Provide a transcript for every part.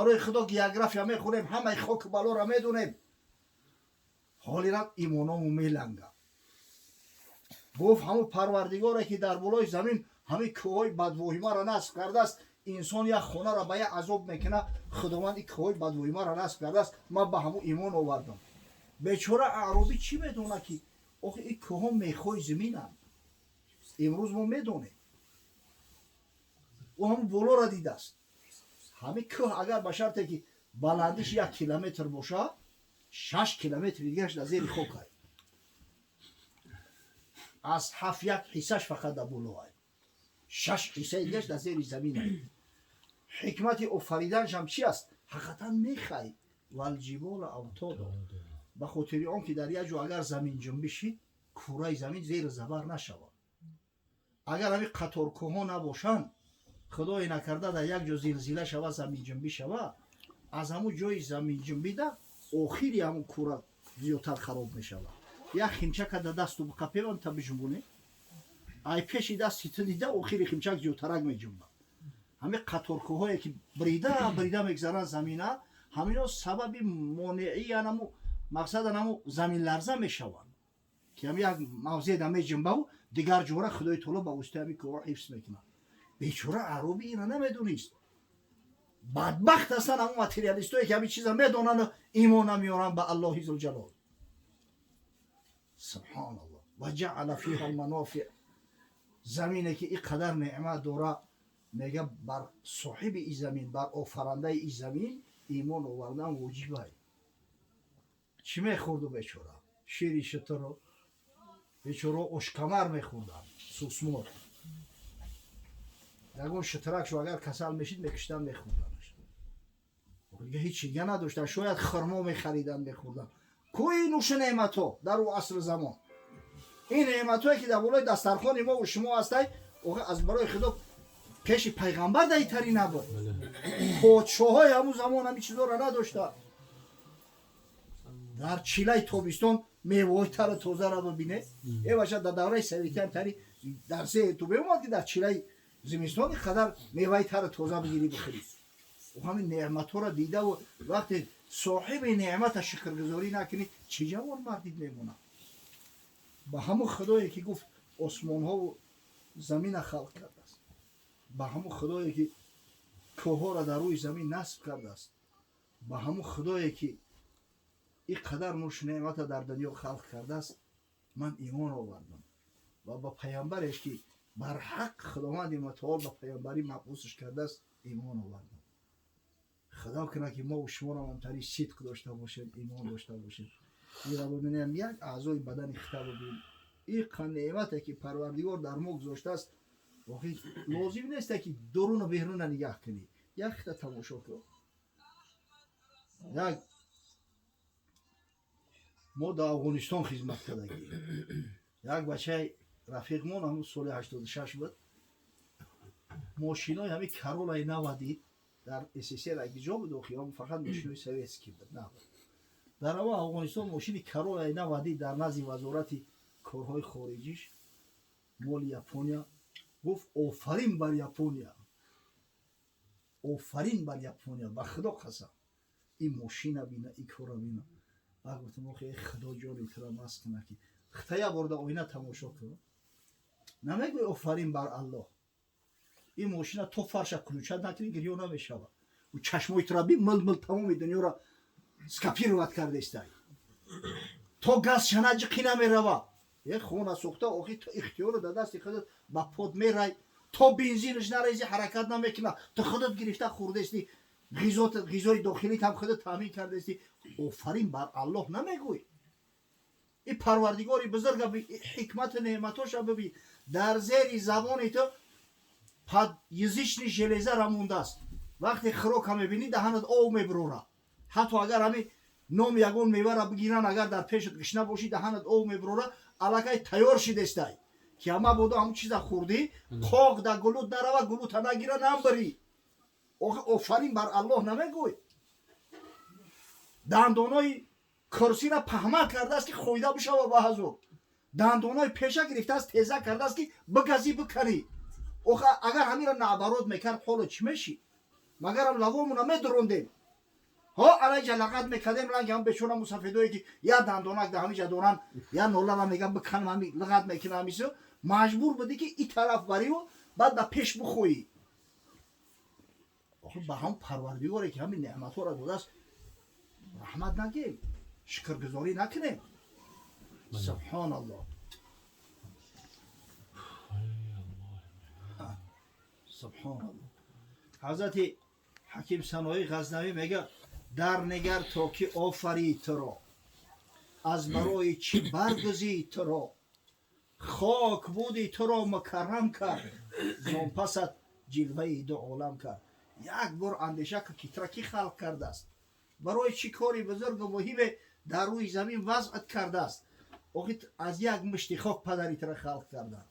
Барои Худо, география мехӯрем, ҳамаи хоку балоро медонем. Ҳолира имоному меланга. Гуфт: ҳамун Парвардигоре, ки дар болои замин ҳамин кӯҳҳои бадвоҳимаро насб кардааст, инсон як хонаро ба як азоб мекунад, Худованд ин кӯҳҳои бадвоҳимаро насб кардааст, ман ба ҳамун имон овардам. Бечора аъробӣ чӣ медонад, ки охи ин кӯҳҳо мехҳои заминанд? Имрӯз мо медонем, ӯ ҳамун болоро дидааст. Ҳамин кӯҳ агар ба шарте ки баландиш 1 километр бошад, 6 километри дигараш дар зери хокай. Аз ҳафт як ҳиссаш фақат дар болоай, шаш ҳиссаи дигараш дар зери заминай. Ҳикмати офариданашам чи аст? Ҳақиқатан мехай والجبال أوتادا, ба хотири он ки дар як ҷо агар замин ҷунбишид, кураи замин зери забар нашавад. Агар ҳамин қаторкӯҳҳо набошанд, Худое накарда, дар як ҷо зилзила шава, заминҷунбӣ шава, аз ҳамун ҷои заминҷунбида охири ҳамун кура зиёдтар хароб мешавад. Як химчака да дасту қапеван та биҷунбоне, ай пеши дасти ту дида, охири химчак зиёдтарак меҷунбад. Ҳамин қаторкӯҳое ки брида брида мегзаранд замина, ҳамино сабаби монеъи анаму мақсадан ҳаму заминларза мешаванд, ки ҳам як мавзеъ да меҷунбаву дигар ҷора Худои таоло ба воситаи ҳамин кӯҳҳо ҳифз мекунад. Бечора аъробӣ ина намедонист. Бадбахт ҳастанд ҳамун материалистое, ки ҳамин чиза медонанд, имон намеоранд ба Аллоҳи зулҷалол. Субҳоналлоҳ. وجعل فيها المنافع. Замине ки ин қадар неъмат дора, мега, бар соҳиби ин замин, бар офарандаи ин замин имон овардан воҷибай. Чӣ мехӯрду бечора? Шири шутуру. Бечора ошкамар мехӯрданд, сусмор. Ягон шутракшу агар касал мешид, мекиштан, мехӯрданаш. Дига ҳеч дига надоштан. Шояд хурмо мехаридан, мехӯрдан. Кӯи нӯши неъматҳо дар ӯ асри замон, ин неъматҳое, ки дар болои дастархони мо шумо ҳастай, аз барои Худо, пеши пайғамбар даитарӣ набуд. Подшоҳои ҳамун замон ҳамин чизоро надошта. Дар чилаи тобистон меваҳои тару тозаро бибине. Э, баша, дар давраи советиам тари дар се ту беомад, ки дар чилаи зимистон ин қадар меваи тару тоза бигирӣ, бихӯрӣ. Ҳамин неъматҳоро дидаву вақте соҳиби неъмата шукргузорӣ накунӣ, чӣ ҷавон мардид мемонад? Ба ҳамун Худое, ки гуфт, осмонҳову замина халқ кардааст, ба ҳамун Худое, ки кӯҳҳоро дар рӯи замин насб кардааст, ба ҳамун Худое, ки ин қадар нӯшу неъмата дар дунё халқ кардааст, ман имон овардам ва ба паямбареш, ки барҳақ Худованди мутаол ба паямбарӣ мабусш кардааст, имон овардам. Худо кунад, ки мо шуморо ҳамтари сидқ дошта бошем, имон дошта бошем. Ира бибинем, як аъзои бадани хита бибин. Иқа неъмате, ки Парвардигор дар мо гузоштааст, охи лозим несте, ки дуруну беруна нигаҳ кунӣ, як хита тамошо кун. Як мо дар Афғонистон хизмат кардагӣ, як бачаи рафиқмон, ҳамун соли 86 буд, мошинои ҳамин Каролаи нава дид. Дар СССР ҷо буд, охи фақат мошинои советский буд, набуд. Дар ава Афғонистон мошини Каролаи нава дид дар назди Вазорати корҳои хориҷиш, моли Япония. Гуфт: «Офарин бар Япония, офарин бар Япония, ба Худо қасам, ин мошина бина, ин кора бина». Ба гуфтам: «Охи, э Худо ҷони тура маст куна, ки хита як бор дар оина тамошо кун, намегӯй офарин бар Аллоҳ? Ин мошина то фарша включать накунӣ, гирё намешавад. Чашмои тура би, мил мил тамоми дунёро скопировать кардестай, то газ шана, ҷиқӣ намерава. Е хона сӯхта, охи ту ихтиёру дар дасти худат ба под мерай, то бензинаш нарези, ҳаракат намекуна. Ту худат гирифта хӯрдести, ғизои дохилит ҳам худат таъмин кардести. Офарин бар Аллоҳ намегӯй? Ин Парвардигори бузурга, ҳикмату неъматоша бибин. Дар зери забони ту подъязычный железа ра мондааст. Вақте хӯрока мебинӣ, даҳанат ов мебурора. Ҳатто агар ҳамин номи ягон мевара бигиранд, агар дар пешат гишна бошӣ, даҳанат ов мебурора. Аллакай тайёр шидестай, ки ҳама бодо ҳамун чиза хӯрдӣ, қоқ да гулут нарава, гулута нагира, намбирӣ. Офарин бар Аллоҳ намегӯй? Дандонои курсира паҳма кардааст, ки хӯйда бишава ба ҳазур. Дандонои пеша гирифтааст, теза кардааст, ки бигазӣ, биканӣ. Охи агар ҳамира наоборот мекард, ҳоло чӣ мешид?» Магарам лавомуна медурондем. Ҳо, анаҷа лағат мекардем, ранги ҳам бечора мусафедое, ки я дандонак да ҳамиҷа доран, я нолара меган биканам, ҳами лағат мекунам, ҳамисо маҷбур будӣ, ки и тараф бариву баъд ба пеш бухоӣ. Охир ба ҳам Парвардигоре, ки ҳамин неъматҳоро додааст, раҳмат нагем, шукргузорӣ накунем? Субҳоналлоҳ, субҳоналлоҳ. Ҳазрати Ҳаким Саноӣ Ғазнавӣ мега: дар нигар, то ки офарид туро, аз барои чӣ баргузид туро. Хок буди, туро мукаррам кард, зон пасат ҷилваи ду олам кард. Як бор андеша кун, ки тура кӣ халқ кардааст, барои чӣ кори бузургу муҳиме дар рӯи замин вазъат кардааст. Охи аз як мушти хок падари тура халқ карданд.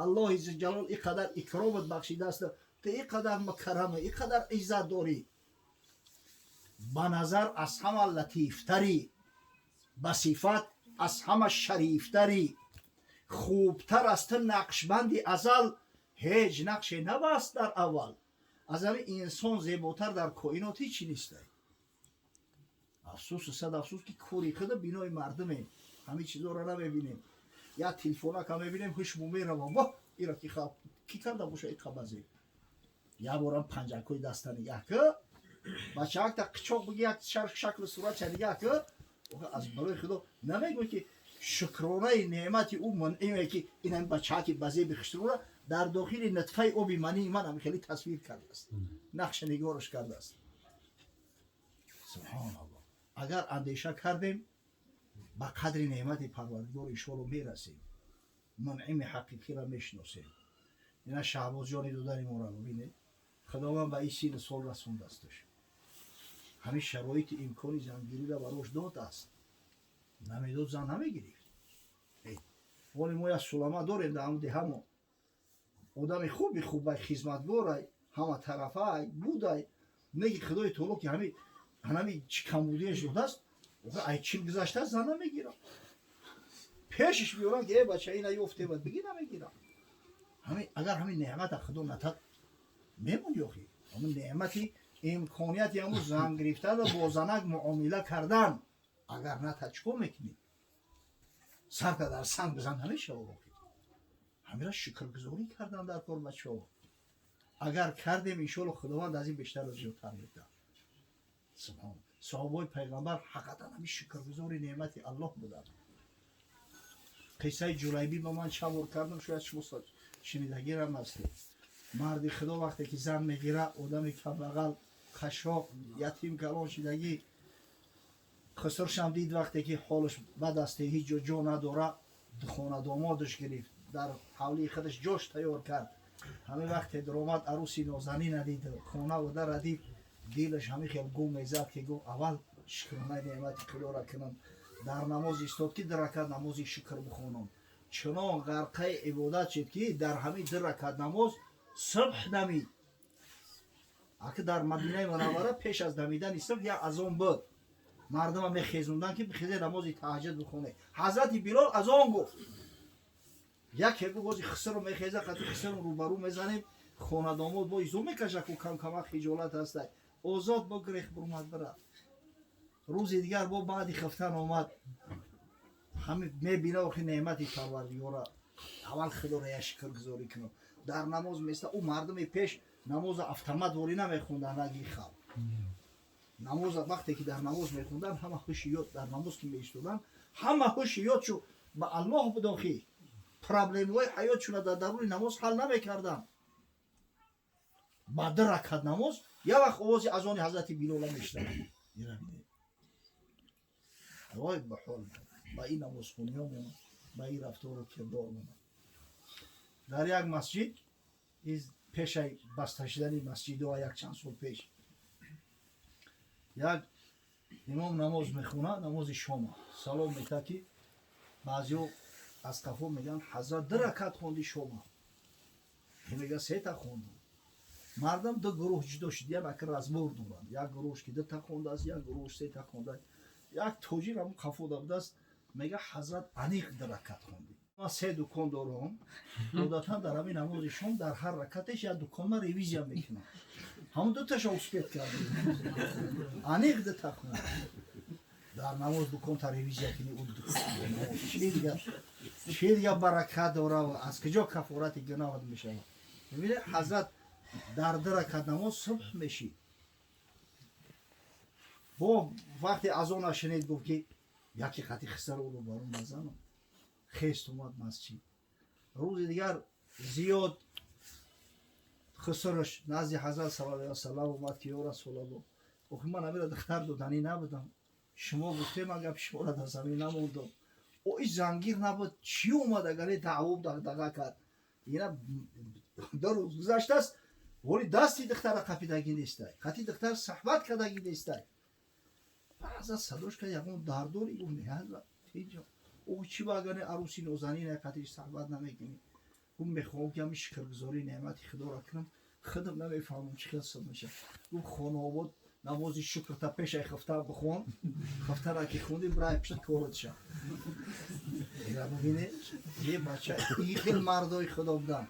Аллоҳи зулҷалол ин қадар икромат бахшидааст, ту ин қадар мукаррама, ин қадар иззат дорӣ, ба назар аз ҳама латифтарӣ, ба сифат аз ҳама шарифтарӣ. Хубтар аз ту нақшбанди азал ҳеҷ нақше набаст дар аввал. Аз ҳамин инсон зеботар дар коинот ҳечи нестай. Афсӯсу сад афсӯс, ки кори худа бинои мардумем, ҳамин чизоро намебинем. Як телефонака мебинем, ҳушму меравам: воҳ, ира ки халқ кӣ карда боша и қабазе? Як борам панҷакҳои даста нигаҳ ки, бачаакта қичоқ биги, як шаклу суратша нигаҳ ки. Аз барои Худо намегӯй, ки шукронаи неъмати ӯ мунъиме, ки ин бачааки ба зеби хушрура дар дохили нутфаи оби мании ман ҳами хеле тасвир кардааст, нақша нигораш кардааст. Субҳоналлоҳ. Агар андеша кардем, ба қадри неъмати Парвардигор иншоалло мерасем, мунъими ҳақиқиро мешиносем. Ина Шаҳбозҷони додари моро бибинед. Худованд ба ин сину сол расондасташ, ҳамин шароити имкони зангириро барош додааст. Намедод, зан намегирифт. Воли мо як сулама дорем дар ҳам деҳамо, одами хуби хубай, хизматгорай, ҳама тарафай будай. Неки Худои таоло, ки ҳами ҳанами чӣ камбудиаш додааст, ай 40 гузаштааст, зан намегирам. Пешиш биёрам, ки э бача, ина ёфте, бад биги, намегирам. Ҳамин агар ҳамин неъмата Худо натад, мемони. Охи ҳамин неъмати имконияти ҳамун зан гирифтану бо занак муомила кардан агар натад, чӣ кор мекунӣ? Сарта дар санг бизан, намешава. Охи ҳамира шукргузорӣ кардан дар кор, бачаҳо. Агар кардем, иншоалло, Худованд аз ин бештару зиёдтар медиҳад. Субҳон. Саҳобаҳои пайғамбар ҳақиқатан ҳамин шукргузори неъмати Аллоҳ буданд. Қиссаи Ҷулайбӣ ба ман чанд бор кардам, шояд шумо шунидагирам ҳастед. Марди Худо вақте ки зан мегира, одами камбағал, қашшоқ, ятим калон шидагӣ. Хусуршам дид, вақте ки ҳолаш бад аст, ҳеҷ ҷо ҷо надора, хонадомодаш гирифт, дар ҳавлии худаш ҷош тайёр кард. Ҳамин вақте даромад, аруси нозанина дид, хонаву дара дид, дилаш ҳамин хел гум мезад, ки гуфт: аввал шукронаи неъмати Худоро кунам. Дар намоз истод, ки ду ракат намози шукр бихонам. Чунон ғарқаи ибодат шуд, ки дар ҳамин ду ракат намоз субҳ дамид. Аки дар Мадинаи Мунаввара пеш аз дамидани субҳ як азон буд, мардума мехезонданд, ки бихезе, намози таҳаҷҷуд бихоне. Ҳазрати Билол азон гуфт. Яке гуфт: бози хисру мехеза, қати хисру рӯбарӯ мезанем, хонадомод бо изо мекаша ку, камкама хиҷолат ҳастай. Озод бо грех бурмад, бирафт. Рӯзи дигар бо баъди хифтан омад, ҳами мебина: охи неъмати Парвардигора, аввал Худоро як шукргузорӣ кунам. Дар намоз места. Ӯ мардуми пеш намоза автомат ворӣ намехонданд, раги халқ. Намоза вақте ки дар намоз мехонданд, ҳама ҳуши ёд дар намоз ки меистоданд, ҳама ҳуши ёдшу ба Аллоҳ буд. Охи проблемаҳои ҳаётшуна дар даруни намоз ҳал намекарданд. Ба ду ракат намоз як вақт овози азони ҳазрати Билола мешунаванд. Вой ба ҳол ба ин намозхониёмон, ба ин рафтору кирдормон. Дар як масҷид пешаи баста шудани масҷидҳо, як чанд сол пеш, як имом намоз мехонад, намози шома. Салом мета, ки баъзеҳо аз қафо мегӯянд: ҳазрат, ду ракат хонди шома? Мега: сета хондам. Мардам ду гурӯҳ ҷудо шуд, як разбор доранд: як гурӯҳш ки дута хондааст, як гурӯҳш сета хондааст. Як тоҷир ҳамун қафода будааст, мега: ҳазрат, аниқ ду ракат хондӣ. Ман се дукон дорам, одатан дар ҳамин намози шом дар ҳар ракатеш як дуконма ревизия мекунам. Ҳамон дуташа успеть кардем. Аниқ дута хун. Дар намоз дуконта ревизия кунӣ, чӣ дига баракат дора, аз куҷо кафорати гуноҳат мешавад? Мебинед, ҳазрат дар ду ракат намоз субҳ мешид. Бо вақте азона шунид, гуфт ки яке хати хисар ӯро барон назанам. Хест, омад масҷид. Рӯзи дигар зиёд хусураш назди ҳазрат саллаллоҳу алайҳи васаллам омад ки: «Ё Расулаллоҳ, охи ман амира духтар доданӣ набудам, шумо гуфтем, ман гапи шуморо дар замин намондам. О, и зангир набуд, чӣ омад, агаре даъво дағдаға кард? Ина ду рӯз гузаштааст, воли дасти духтара қапидагӣ нестай, қати духтар суҳбат кардагӣ нестай». Ҳазрат садош кард: «Ягон дардорӣ?» Гуфт: «Не, ҳазрат, ҳеҷ». О, чӣ ба агаре арӯси нозанин қатиш суҳбат намекунӣ? Гуфт: «Мехоҳам ки ҳамин шукргузории неъмати худоро кунам, худам намефаҳмам чӣ хел суб мешавад». Гуфт: «Хонаобод намози шукрта пешай хифта бихон, хифтара ки хунди, бирай пишт корот ша». Ира бибине, е бача, ин хел мардои худо буданд.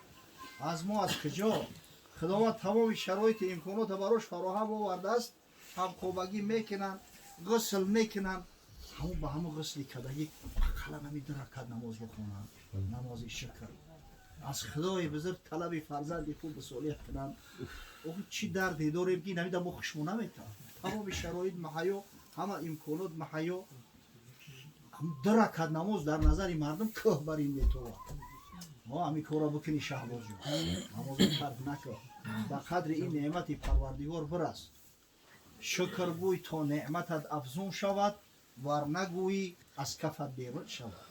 Аз мо аз куҷо? Худованд тамоми шароити имконота барош фароҳам овардааст, ҳамхобагӣ мекунанд, ғусл мекунанд, ҳамун ба ҳамун ғусли кардагӣ ақаллан ҳамин ду ракат намоз бихонанд, намози шукр, аз худои бузург талаби фарзанди хуб солеҳ кунанд. Охи, чӣ дарде дорем, ки намида мо хушмо наметавон? Тамоми шароит маҳаё, ҳама имконот маҳаё, ду ракат намоз дар назари мардум кӯҳ бар ин метовад. Мо ҳамин корро бикунӣ, Шаҳбозҷон, намозро тарк накун, ба қадри ин неъмати Парвардигор бирас, шукргӯй, то неъматат афзун шавад, вар нагӯӣ, аз кафат берун шавад.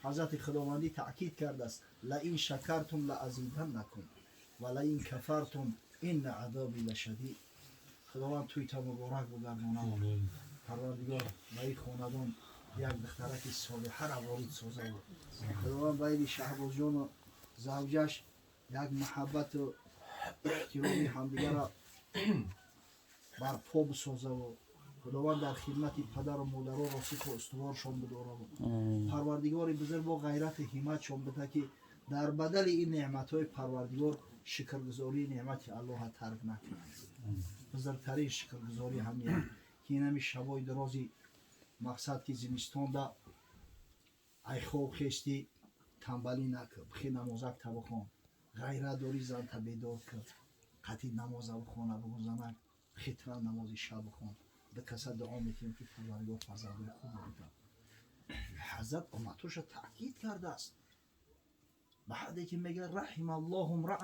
Ҳазрати худовандӣ таъкид кардааст: «لئن شكرتم لأزيدنكم ولئن كفرتم إن عذابي لشديد». Худованд тӯйта муборак бугардонад. Парвардигор ба ин хонадон як духтараки солиҳара ворид созад. Худованд байни Шаҳбозҷону завҷаш як муҳаббату эҳтироми ҳамдигарро барпо бисозаву худованд дар хидмати падару модаро росиху устуворшон бидораву Парвардигори бузург бо ғайрату ҳимматшон бида, ки дар бадали ин неъматҳои Парвардигор шукргузории неъмати Аллоҳа тарк накунанд. Бузургтарин шукргузорӣ ҳамия, ки инами шабои дарози мақсад, ки зимистонда ай хоб хестӣ, тамбалӣ накун, бихе намозак та бихон. Ғайрат дорӣ, занта бедор кун, қатъи намоза бихона, бугу: «Занак, хитра намози шаб бихон». Бикаса дуо мекунем, ки Парвардигор фарзандои хуб бидиҳад. Ҳазрат умматоша таъкид кардааст ба ҳадде ки мегӯяд: «رحم الله امرأ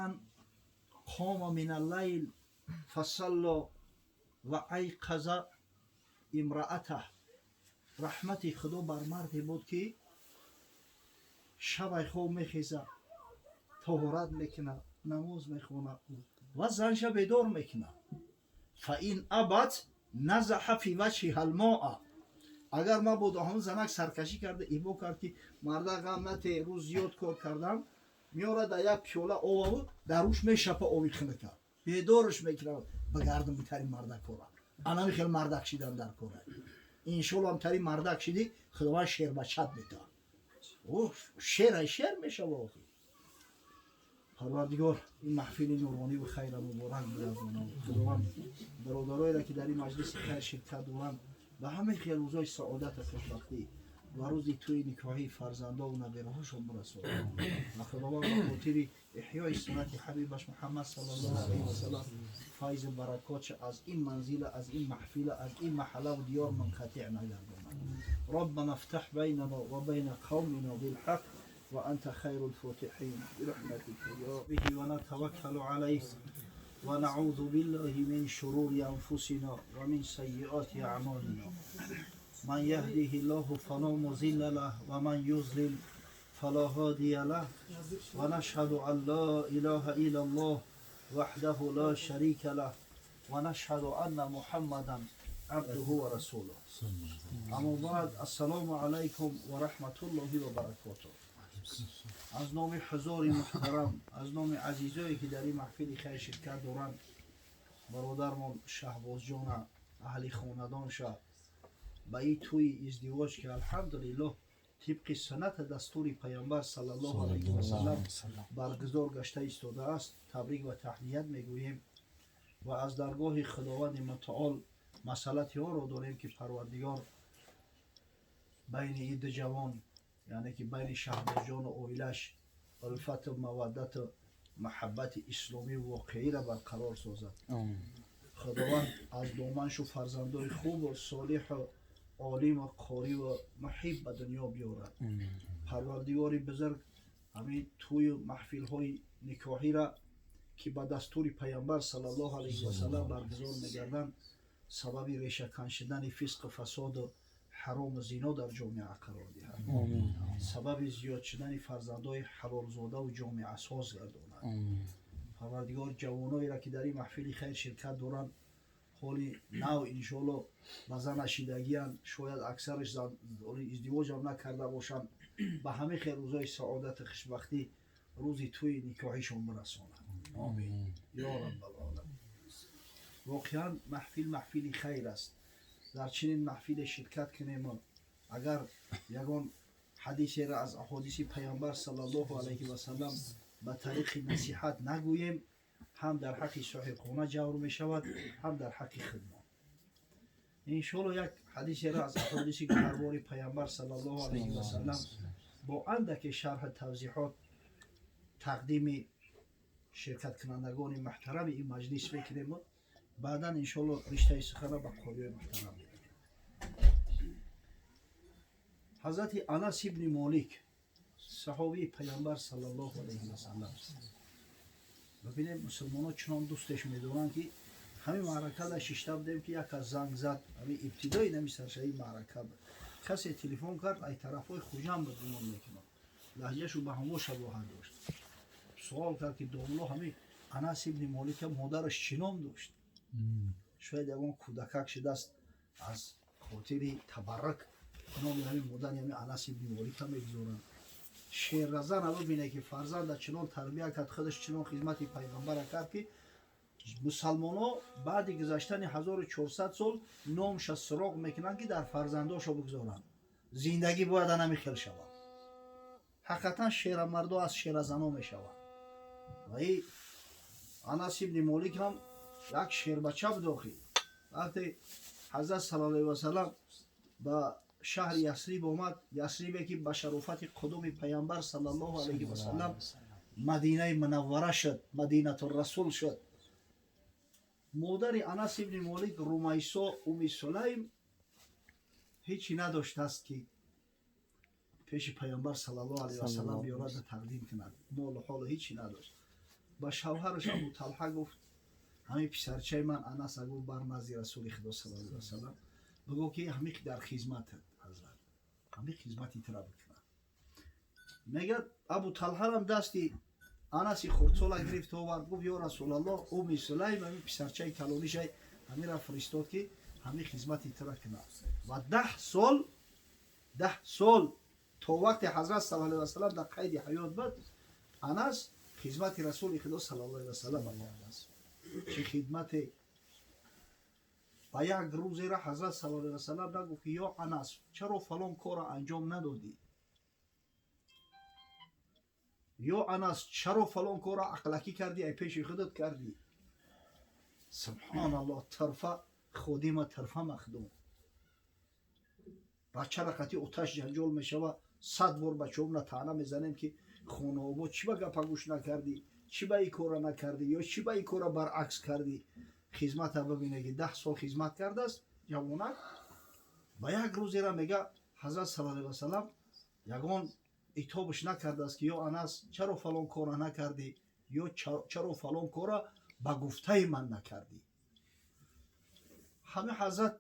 قام من الليل فصلى وأيقظ امرأته». Раҳмати худо бар марде буд, ки шабай хоб мехезад, тоҳорат мекунад, намоз мехонад ва занша бедор мекунад. «فإن أبت نضح في وجهها الماء». Агар мабодо ҳамун занак саркашӣ карда, ибо кард, ки марда ғам нате, рӯз зиёд кор кардам, меорад дар як пиёла обаву дар рӯш мешапа оби хинака, бедорш мекунад. Ба гардум битари мардак кора, анами хел мардак шидан дар кора. Иншолло, ҳамтари мардак шидӣ, худованд шербачат метавад, шерай шер мешава. Охи, Парвардигор ин маҳфили нурониву хайра муборак бигардонад. Худованд бародароеро, ки дар ин маҷлиси хайр ширкат доранд, ба ҳамаи хел рӯзои саодату хушбахтӣ ва рӯзи тӯи никоҳии фарзандову набираҳошон бирасонад ва худованд ба хотири эҳёи суннати ҳабибаш Муҳаммад саллаллоҳу алайҳи васалам файзу баракотша аз ин манзила, аз ин маҳфила, аз ин маҳаллаву диёр мунқатиъ нагардонад. ربنا افتح بيننا وبين قومنا بالحق وأنت خير الفاتحين برحمتك يا به ونتوكل عليه ونعوذ بالله من شرور أنفسنا ومن سيئات أعمالنا. من يهده الله فلا مضل له ومن يضلل فلا هادي له. ونشهد أن لا إله إلا الله وحده لا شريك له ونشهد أن محمدا عبده ورسوله. أما بعد، السلام عليكم ورحمة الله وبركاته. Аз номи ҳузури муҳтарам, аз номи азизое, ки дар ин маҳфили хайр ширкат доранд, бародармон Шаҳбозҷона, аҳли хонадонша ба ин тӯи издивоҷ, ки алҳамдулиллоҳ тибқи суннати дастури Паёмбар саллаллоҳу алайҳи васаллам баргузор гашта истодааст, табрик ва таҳният мегӯем. Ва аз даргоҳи Худованди Мутаол масъалатиҳоро дорем, ки Парвардигор байни ин ду ҷавон, яъне ки байни Шаҳбозҷону оилаш, улфату маваддату муҳаббати исломию воқеиро барқарор созад. Худованд аз доманшу фарзандои хубу солиҳу олиму қориву муҳиб ба дунё биёрад. Парвардигори бузург ҳамин тӯю маҳфилҳои никоҳира, ки ба дастури Пайғамбар саллаллоҳу алайҳи васаллам баргузор мегарданд, сабаби решакан шудани фисқу фасоду ҳарому зино дар ҷомеа қарор диҳад, сабаби зиёд шудани фарзандои ҳалолзодаву ҷомеасоз гардонад. Парвардигор ҷавоноеро, ки дар ин маҳфили хайр ширкат доранд, ҳоли нав иншоалло ба зан ашидагиянд, шояд аксараш издивоҷам накарда бошанд, ба ҳамин хел рӯзои саодату хушбахтӣ, рӯзи тӯи никоҳишон бирасонад. Омин ё Раббалоламин. Воқеан, маҳфил маҳфили хайр аст. Дар чунин маҳфиле ширкат кунему агар ягон ҳадисеро аз аҳодиси Пайғамбар саллаллоҳу алайҳи васаллам ба тариқи насиҳат нагӯем, ҳам дар ҳаққи соҳибхона ҷавр мешавад, ҳам дар ҳаққи хидмат. Иншоалло, як ҳадисеро аз аҳодиси гуҳарбори Пайғамбар саллаллоҳу алайҳи васаллам бо андаке шарҳу тавзеҳот тақдими ширкаткунандагони муҳтарами ин маҷлис мекунему баъдан иншоалло риштаи сухана ба қориёи муҳтарам медиҳем. Ҳазрати Анас ибни Молик, саҳобии Пайғамбар саллаллоҳу алайҳи васаллам, бибинем, мусулмонҳо чунон дӯстеш медоранд, ки ҳамин маъракада шишта будем, ки як аз занг зад. Ҳамин ибтидои нами саршавии маърака буд, касе телефон кард, ай тарафҳои Хуҷанд буд, гумон мекунам, лаҳҷашу ба ҳамо шабоҳат дошт. Суол кард, ки домло, ҳамин Анас ибни Молика модараш чӣ ном дошт? Шояд ягон кӯдакак шудааст, аз хотири табаррук номи ҳамин модари ҳамин Анас ибни Молика мегузоранд. Шерразана бибине, ки фарзанда чунон тарбия кард, худаш чунон хизмати Пайғамбара кард, ки мусалмонҳо баъди гузаштани 1400 сол номша суроғ мекунанд, ки дар фарзандошо бигузоранд. Зиндагӣ бояд анами хел шавад. Ҳақиқатан, шерамардо аз шеразано мешаванд. Ва и Анас ибни Молик ҳам як шербача буд. Охир вақте Ҳазрат саллаллоҳу алайҳи васаллам ба шаҳри Ясриб омад, Ясрибе, ки ба шарофати қудуми Пайғамбар саллаллоҳу алайҳи васаллам Мадинаи Мунаввара шуд, Мадинатуррасул шуд, модари Анас ибни Молик, Румайсо Уми Сулайм, ҳечи надоштааст, ки пеши Пайғамбар саллаллоҳу алайҳи васаллам биёрада тақдим кунад. Молу ҳолу ҳечи надошт. Ба шавҳараш Абу Талҳа гуфт: «Ҳамин писарчаи ман Анаса, гуфт, бар назди Расули Худо саллаллоҳу алайҳи васаллам бигӯ, ки ҳамин дар хизматат, ҳазрат, ҳамин хизмати тура бикунад». Мегӯяд, Абу Талҳарам дасти Анаси хурдсола гирифт, овард, гуфт: «Ё Расулаллоҳ, Уми Сулайм ҳамин писарчаи калонишай ҳамира фиристод, ки ҳамин хизмати тура кунад». Ва 10 сол, 10 сол, то вақте Ҳазрат саллаллоҳу алайҳи васаллам дар қайди ҳаёт буд, Анас хизмати Расули Худо саллаллоҳу алайҳи васаллам кардааст. Чӣ хидмате! Ба як рӯзера Ҳазрат саллаллоҳу алайҳи васаллам нагуфт, ки: «Ё Анас, чаро фалон корро анҷом надодӣ? Ё Анас, чаро фалон корро ақлакӣ кардӣ, ай пеши худат кардӣ?» Субҳоналлоҳ, тарфа ходима, тарфа махдум. Бачара қати оташ ҷанҷол мешава, 100 бор бачаҳомна таъна мезанем, ки хонаобод, чӣ ба гапа гӯш накардӣ, чӣ ба ин кора накардӣ ё чӣ ба ин кора баръакс кардӣ? Хизмата бибине, ки 10 сол хизмат кардааст ҷавонак. Ба як рӯзера, мега, Ҳазрат саллаллоҳу алайҳи васаллам ягон итобаш накардааст, ки: «Ё Анас, чаро фалон кора накардӣ?» ё «Чаро фалон кора ба гуфтаи ман накардӣ?» Ҳамин ҳазрат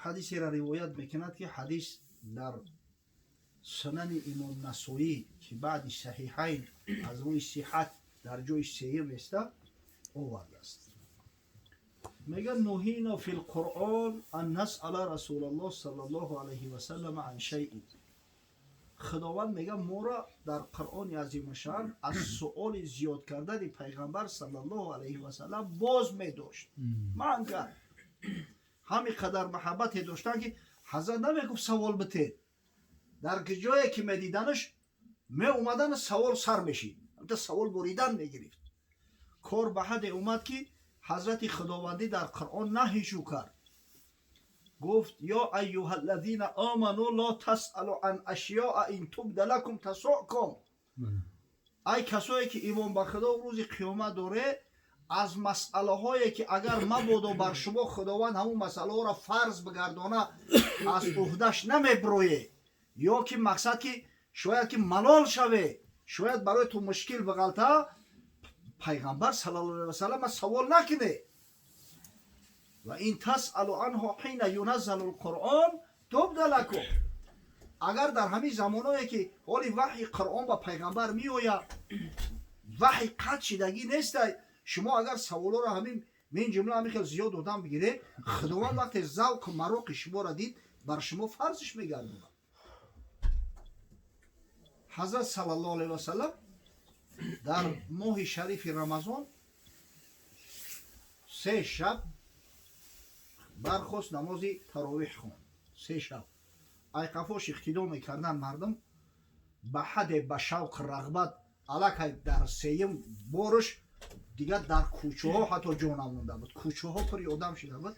ҳадисеро ривоят мекунад, ки ҳадис дар Сунани Имом Насоӣ, ки баъди Саҳиҳайн аз рӯи сиҳат дар ҷои сеюм еста, овардааст. Мегӯяд: نهينا في القرآن أن نسأل رسول الله صلى الله عليه وسلم عن شيء. Худованд, мега, моро дар Қуръони азимушшаън аз суоли зиёд кардани Пайғамбар саллаллоҳу алайҳи васаллам боз медошт, манъ кард. Ҳамин қадар маҳаббате доштанд, ки ҳазрат намегуфт савол битед, дар ҷое ки медиданаш, меомадан, савол сар мешид, савол буридан мегирифт. Кор ба ҳадде омад, ки ҳазрати худовандӣ дар Қуръон наҳишу кард, гуфт: ё айюҳа аллазина оману ло тасъалу ан ашёа ин тубда лакум тасукум. Ай касое ки имон ба худо рӯзи қиёмат доре, аз масъалаҳое ки агар мабодо бар шумо худованд ҳамун масъалаҳоро фарз бигардона, аз уҳдаш намеброед, ё ки мақсад ки шояд ки малол шаве, шояд барои ту мушкил бағалта, пайғамбар саллаллоҳу алайҳи васаллам савол накуне. Ва ин тасъалу анҳу ҳина юназзалу лқуръон тубда лакум. Агар дар ҳамин замоное ки ҳоли ваҳйи Қуръон ба пайғамбар меояд, ваҳй қатъ шидагӣ нестай, шумо агар саволоро ҳамин мин ҷумла ҳамин хел зиёд одам бигиред, худованд вақте завқу мароқи шуморо дид, бар шумо фарзиш мегардонад. Ҳазрат саллаллоҳу алайҳи васаллам дар моҳи шарифи Рамазон 3 шаб бархост, намози таровиҳ хонд. 3 шаб айқафош иқтидо мекарданд мардум, ба ҳадде ба шавқ рағбат аллакай дар сеюм борш дигар дар кӯчаҳо ҳатто ҷо намонда буд, кӯчаҳо пури одам шуда буд.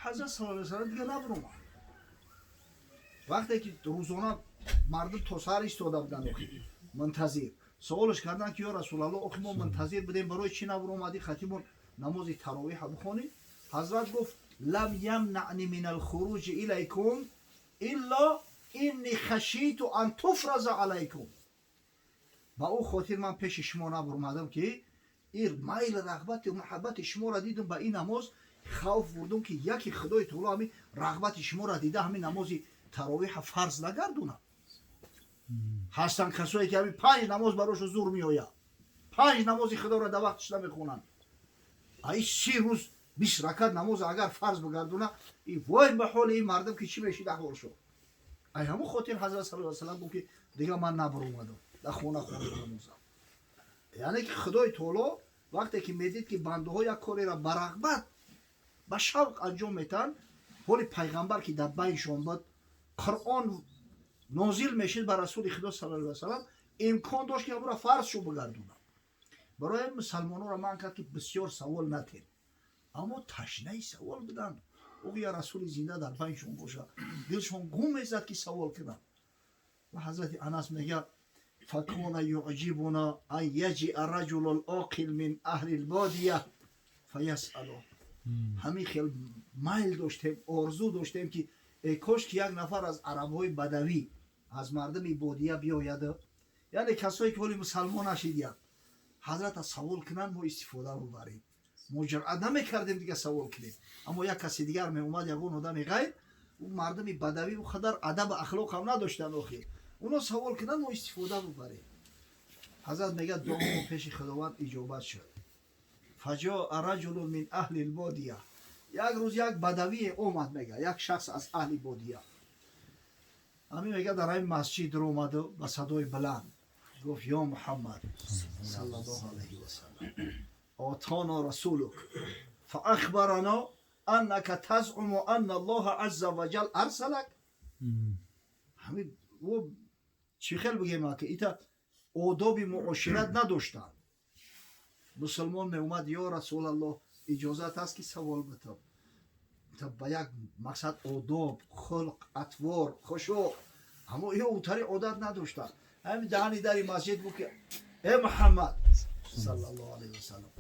Ҳазрат саллаллоҳу алайҳи васаллам дигар набуромад. Вақте ки рӯзона мардум то саҳар истода буданд, охи мунтазир, саволш карданд ки ё расулаллоҳ, охи мо мунтазир будем, барои чӣ набуромадӣ хатимон намози таровиҳа бихонӣ? Ҳазрат гуфт: лам ямнани мин алхуруҷи илайкум илло инни хашиту ан туфраза алайкум. Ба ӯ хотир ман пеши шумо набуромадам ки ир майл рағбати муҳаббати шуморо дидум ба ин намоз, хавф бурдум ки яки худои таоло ҳамин рағбати шуморо дида ҳамин намози таровиҳа фарз нагардонад. Ҳастанд касое ки ҳамин 5 намоз барошо зур меояд, 5 намози худоро дар вақтиш намехонанд. Ай 30 рӯз 20 ракат намоз агар фарз бигардона, и вой ба ҳоли ин мардум ки чӣ мешид аҳволшо. Ай ҳамон хотир ҳазрат саллаллоҳу алайҳи васаллам гуфт ки дигар ман набаромадам, дар хона хондам намозам. Яъне ки худои таоло вақте ки медид ки бандаҳо як кореро ба рағбат ба шавқ анҷом метаҳанд, ҳоли пайғамбар ки дар байншон буд, Қуръон нозил мешид ба расули худо саллаллоҳу алайҳи васаллам, имкон дошт ки ҳамонро фарз шу бигардонад. Барои мусалмононро манъ кард ки бисёр савол натен, аммо ташнаи савол буданд. Ӯ я расули зинда дар байншон бошад, дилшон гум мезад ки савол кунанд. Ва ҳазрати Анас мегӯяд: факона юъҷибуна ан яҷиа раҷулу лоқил мин аҳли лбодия фаясъалу. Ҳамин хел майл доштем, орзу доштем ки э кош ки як нафар аз арабҳои бадавӣ, аз мардуми бодия биёяд, яъне касое ки ҳоли мусалмон нашидиянд, ҳазрата савол кунанд, мо истифода бубарем. Мо ҷуръат намекардем дигар савол кунем, аммо як каси дигар меомад, ягон одами ғайр, ӯ мардуми бадавӣ ӯ қадар адабу ахлоқ ҳам надоштанд, охир оно савол кунанд, мо истифода бубарем. Ҳазрат мегӯяд: дуомо пеши худованд иҷобат шуд. Фаҷоа раҷулун мин аҳли лбодия. Як рӯз як бадавие омад, мега як шахс аз аҳли бодия, ҳамин мега дар ҳамин масҷид омаду ба садои баланд гуфт: ё Муҳаммад саллаллоҳу алайҳи васаллам, отоно расулук фаахбарано аннака тазъуму анна аллоҳа азза ва ҷал арсалак. Ҳамин ӯ чӣ хел бигем ки ита одоби муошират надоштанд. Мусулмон меомад: ё расулаллоҳ, иҷозат аст ки савол битам? Ба як мақсад одоб, хулқ, атвор, хушӯъ, аммо ё утари одат надоштанд. Ҳамин даҳани дари масҷид гуфт ки э Муҳаммад саллаллоҳу алайҳи васаллам,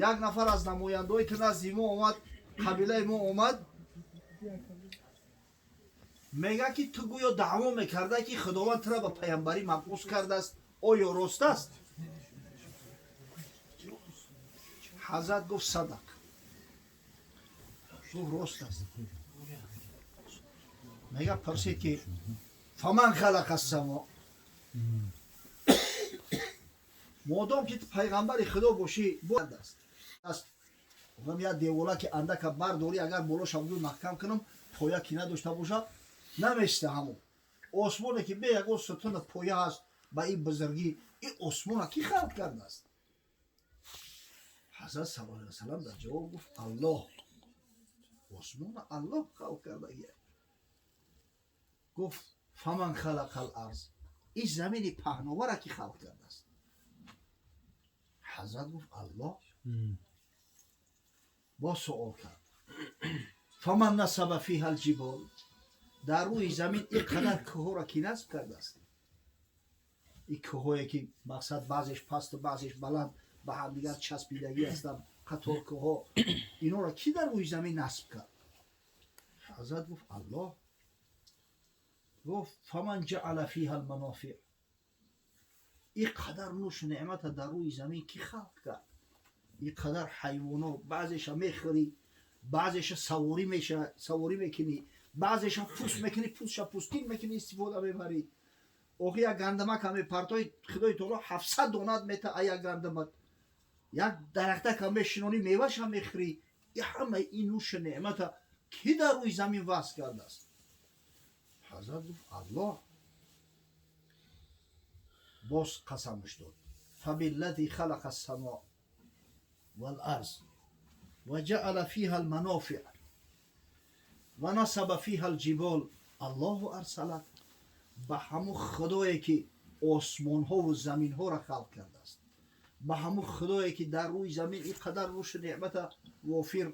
як нафар аз намояндаҳои ту назди мо омад, қабилаи мо омад, мега ки ту гӯё даъво мекарда ки худованд тура ба паямбарӣ мабъус кардааст, оё рост аст? Ҳазрат гуфт: садақ, гуфт рост аст. Мега пурсид ки фаман халақа ссамо, модом ки пайғамбари худо бошӣ аст. Гуфтам як девола ки андака бардорӣ, агар болоша буду маҳкам кунам, поя ки надошта бошад намеиста. Ҳамон осмоне ки бе ягон сутуна поя ҳаст ба ин бузургӣ, ин осмона ки халқ кардааст? Ҳазрат саллаллоҳу алайҳи васаллам дар ҷавоб гуфт: Аллоҳ, осмона Аллоҳ халқ кардагия. Гуфт: фаман халақал арз, ин замини паҳновара ки халқ кардааст? Ҳазрат гуфт: Аллоҳ. Боз суол кард: фаман насаба фиҳа алҷибол, дар рӯи замин ин қадар кӯҳҳоро ки насб кардааст? Ин кӯҳҳое ки мақсад баъзеш пасту баъзеш баланд ба ҳамдигар часпидагӣ ҳастанд, қатор кӯҳҳо, инҳоро кӣ дар рӯи замин насб кард? Ҳазрат гуфт: Аллоҳ. Гуфт: фаман ҷаала фиҳа алманофиъ, ин қадар нӯшу неъмата дар рӯи замин кӣ халқ кард? Ин қадар ҳайвоно, баъзеша мехӯрӣ, баъзеша саворӣ мекунӣ, баъзеша пӯст мекунӣ, пӯстша пӯстин мекунӣ, истифода мебарӣ. Охи як гандамака мепартои, Худои таоло 700 донат мета а як гандамак. Як дарахтака мешинонӣ, меваша мехӯрӣ. И ҳамаи ин нӯшу неъмата кӣ дар рӯи замин васл кардааст? Ҳазрат гуфт: Аллоҳ. Боз қасамаш дод: фабиллази халақа ассамо вал-арз ва ҷаала фиҳа алманофиъ ва насаба фиҳа алҷибол Аллоҳу арсалак. Ба ҳамун худое ки осмонҳову заминҳоро халқ кардааст, ба ҳамун худое ки дар рӯи замин ин қадар рӯшу неъмата вофир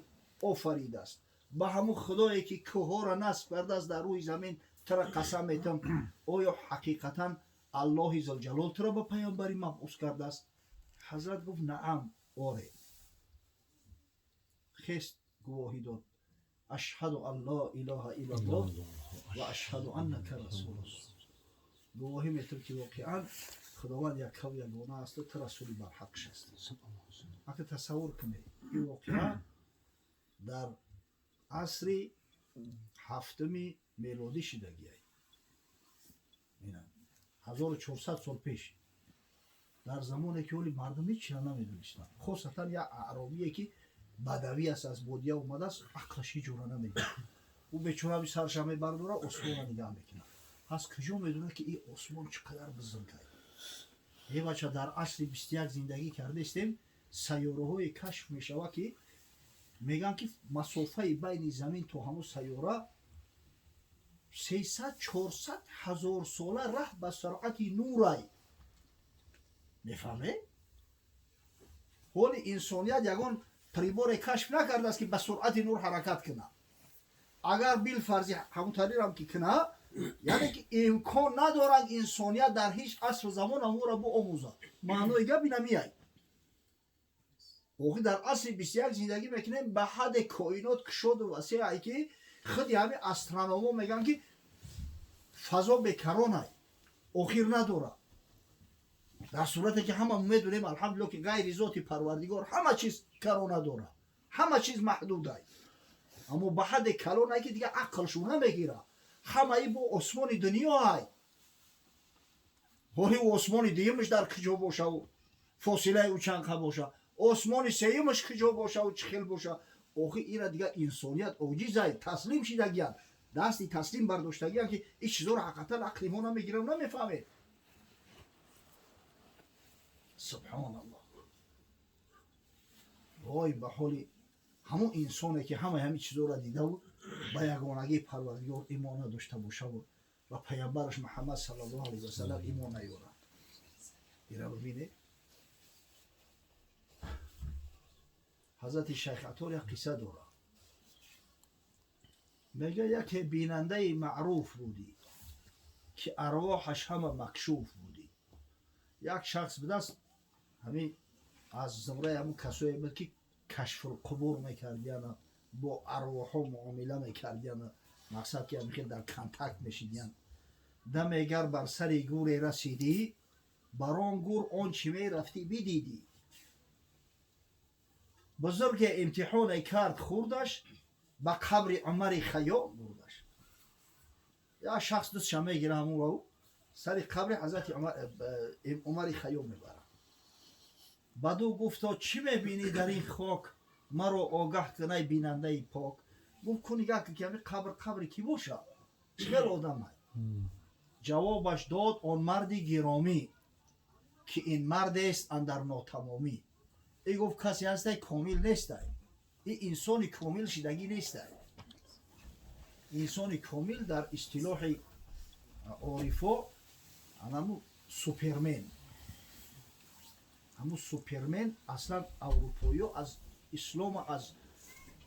офаридааст, ба ҳамун худое ки кӯҳҳоро насб кардааст дар рӯи замин, тура қасам метам, оё ҳақиқатан Аллоҳи зулҷалол туро ба паёмбарӣ мабъус кардааст? Ҳазрат гуфт: наам, оре. Хест, гувоҳӣ дод: ашҳаду ан ло илоҳа иллаллоҳ ва ашҳаду аннака расулуллоҳ. Гувоҳӣ метам ки воқеан Худованд яккаву ягона асту ту расули барҳақш ҳастӣ. Ака, тасаввур кунед, ин воқеа дар асри ҳафтуми мелодӣ шидагиай, 1400 сол пеш, дар замоне ки оли мардум ҳеч чира намедонистанд, хосатан як аъробие ки бадавӣ аст, аз бодия омадааст, ақлаш ҳеҷ ҷора намедонад. Ӯ бечора сарша мебардора, осмонро нигаҳ мекунад. Ҳас куҷо медонад ки ин осмон чӣ қадар бузург ай? Е бача, дар асри 21 зиндагӣ кардаистем, сайёраҳое кашф мешавад ки мегӯянд ки масофаи байни замин то ҳамун сайёра 300-400 ҳазор сола раҳ ба суръати нурай. Мефаҳмед? Ҳоли инсоният ягон приборе кашф накардааст ки ба суръати нур ҳаракат кунад. Агар билфарзи ҳамун тарирам ки кунад, яъне ки имкон надорад инсоният дар ҳеҷ асру замон ҳамонро биомӯзад. Маънои гап инамияй. Охи дар асри 21 зиндагӣ мекунем, ба ҳадде коинот кушоду васеъ ай ки худи ҳамин астрономо мегӯянд ки фазо бекаронай, охир надорад. Дар сурате ки ҳама медонем, алҳамдулилло, ки ғайри зоти Парвардигор ҳама чиз карона дорад, ҳама чиз маҳдудай, аммо ба ҳадде калонай ки дигар ақлшу намегирад. Ҳамаи бо осмони дунёай, ҳоли осмони дуюмаш дар куҷо бошаву фосилаи ӯ чанд қа боша, осмони сеюмаш куҷо бошаву чӣ хел боша? Охи ира дигар инсоният оҷизай, таслим шидагиянд, дасти таслим бардоштагиянд ки ин чизоро ҳақиқатан ақли мо намегирам, намефаҳмед. Субҳоналлоҳ! Вой ба ҳоли ҳамон инсоне ки ҳамаи ҳамин чизоро дидаву ба ягонагии Парвардигор имон надошта бошаву ба паямбараш Муҳаммад саллаллоҳу алайҳи васалам имон наёрад. Ира бибинед, ҳазрати шайх Атор як қисса дорад. Мега, яке бинандаи маъруф будӣ ки арвоҳаш ҳама макшуф будӣ. Як шахс будааст, ҳамин аз зумраи ҳамун касое буд ки кашфулқубур мекардияна, бо арвоҳҳо муомила мекардияна, мақсад ки ҳамихел дар контакт мешидиян. Дамегар бар сари гуре расидӣ, бар он гур он чӣ мерафтӣ бидидӣ. Бузурге имтиҳоне кард хурдаш, ба қабри Умари Хайём бурдаш. Як шахс дустша мегира, ҳамонро сари қабри ҳазрати Умари Хайём мебарад. Баъду гуфто: чӣ мебинӣ дар ин хок, маро огаҳ кунай, бинандаи пок? Гуфт: ку нигаҳ кун ки ҳамин қабр қабри кӣ бошад, чӣ хел одамай? Ҷавобаш дод он марди гиромӣ ки ин мардест андар нотамомӣ. И гуфт, касе ҳастай, комил нестай, и инсони комил шидагӣ нестай. Инсони комил дар истилоҳи орифо анаму супермен. Ҳамун супермен аслан аврупоиё аз ислома аз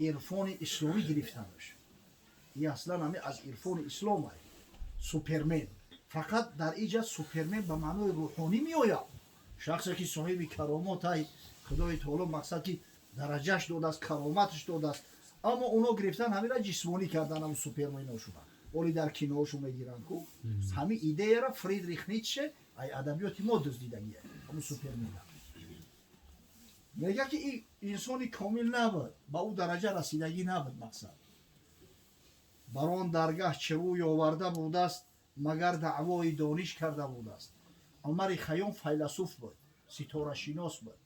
Ирфони исломӣ гирифтанаш. И аслан ҳами аз ирфони ислом ай супермен. Фақат дар иҷа супермен ба маънои рӯҳонӣ меояд, шахсе ки соҳиби каромот ай, Худои таоло мақсад ки дараҷаш додааст, кароматаш додааст. Аммо оно гирифтан ҳамира ҷисмонӣ кардан, ҳам супермено шудан. Оли дар киноошо мегиранд ку. Ҳами идеяра Фридрих Ницше ай адабиёти мо дуздидагия. Ҳамун супермена мега ки ин инсони комил набуд, ба ӯ дараҷа расидагӣ набуд. Мақсад, бар он даргаҳ чӣ рӯй оварда будааст, магар даъвои дониш карда будааст. Умари Хайём файласуф буд, ситорашинос буд.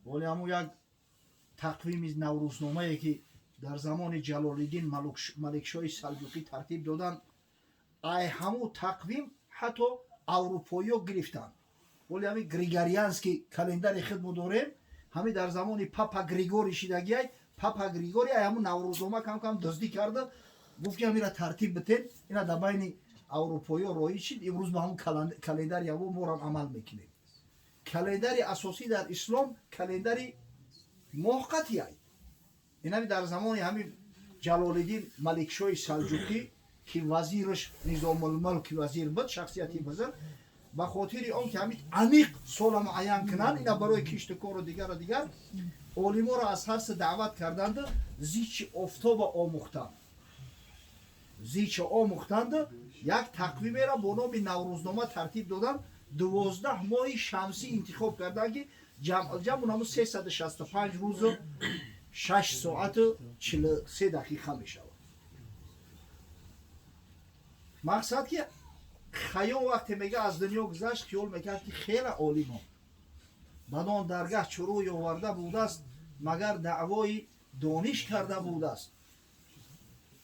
Вале ҳамун як тақвими наврӯзномае ки дар замони Ҷалолиддин Маликшоҳи Салҷуқӣ тартиб доданд, ай ҳамун тақвим ҳатто аврупоиё гирифтанд. Вале ҳамин григорианский календари худ мо дорем, ҳамин дар замони папа Григорий шидагиай. Папа Григорий ай ҳамун наврӯзнома кам кам дуздӣ карда, гуфт ки ҳамира тартиб битен, ина дар байни аврупоиё роиҷ шид. Имрӯз ба ҳамун календари аво морам амал мекунем. Календари асосӣ дар ислом календари моҳқатиай. Инами дар замони ҳамин Ҷалолиддин Маликшоҳи Салҷуқӣ, ки вазираш Низомулмулк вазир буд, шахсияти бузург, ба хотири он ки ҳамин аниқ сола муайян кунанд, ина барои кишту кору дигару дигар, олиморо аз ҳар се даъват карданду зичи офтоба омӯхтанд. Зичи омӯхтанду як тақвимеро бо номи наврӯзнома тартиб доданд. 12 моҳи шамсӣ интихоб карданд, ки ҷамъ ҳамун 365 рӯзу 6 соату 43 дақиқа мешавад. Мақсад ки Хайём вақте мега аз дунё гузашт, хиёл мекард ки хеле олимо бадон даргаҳ чӣ рӯй оварда будааст, магар даъвои дониш карда будааст.